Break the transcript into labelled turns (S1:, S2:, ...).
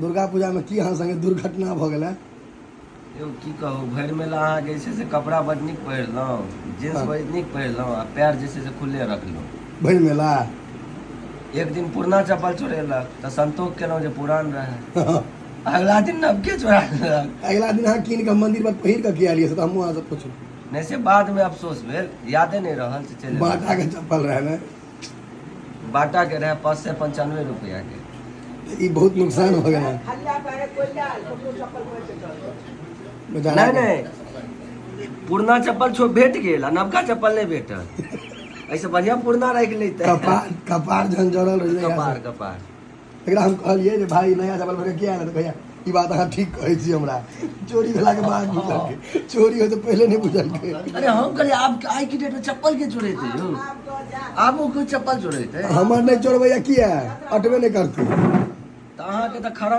S1: दुर्गा पूजामे की अहाँ संगे दुर्घटना भऽ गेलै?
S2: यौ की कहू, भरि मेला अहाँके जे छै से कपड़ा बड नीक पहिरलहुँ, जींस बड नीक पहिरलहुँ आ पैर जे छै से खुल्ले रखलहुँ
S1: भरि मेला।
S2: एक दिन पुरना चप्पल चोरेलक तऽ संतोष केलहुँ जे पुरान रहै, अगला दिन नवके चोरा लेलक।
S1: अगिला दिन अहाँ कीन कऽ मंदिर पर पहिर कऽ किया एलियै से तऽ हमहूँ अहाँसँ पुछलहुँ।
S2: नहि से बादमे अफसोस भेल, यादे नहि रहल से चलि एलहुँ।
S1: बाटाके चप्पल रहै ने?
S2: बाटाके रहै, 595 रुपैआके।
S1: ई बहुत नुकसान भऽ गेल। बेचारा
S2: नहि नहि, पुरना चप्पल छो भेट गेल आ नवका चप्पल नहि भेटल। एहिसँ बढ़िआँ पुरना राखि लैते।
S1: कपार कपार जहन जड़ल रहै
S2: कपार कपार।
S1: एकरा हम कहलियै जे भाई नया चप्पल पहिर के किया आयल? तऽ भैया ई बात अहाँ ठीक कहै छी, हमरा चोरी भेलाके बाद बुझलकै, चोरी होइ तऽ पहिले नहि बुझलकै।
S2: अरे हम कहलियै आब आइ के डेट में चप्पल के चोरेतै यौ? आब ओ कोई चप्पल चोरेतै?
S1: हमर नहि चोरबैया किया, अटबे नहि करतै।
S2: तऽ अहाँके तऽ खराब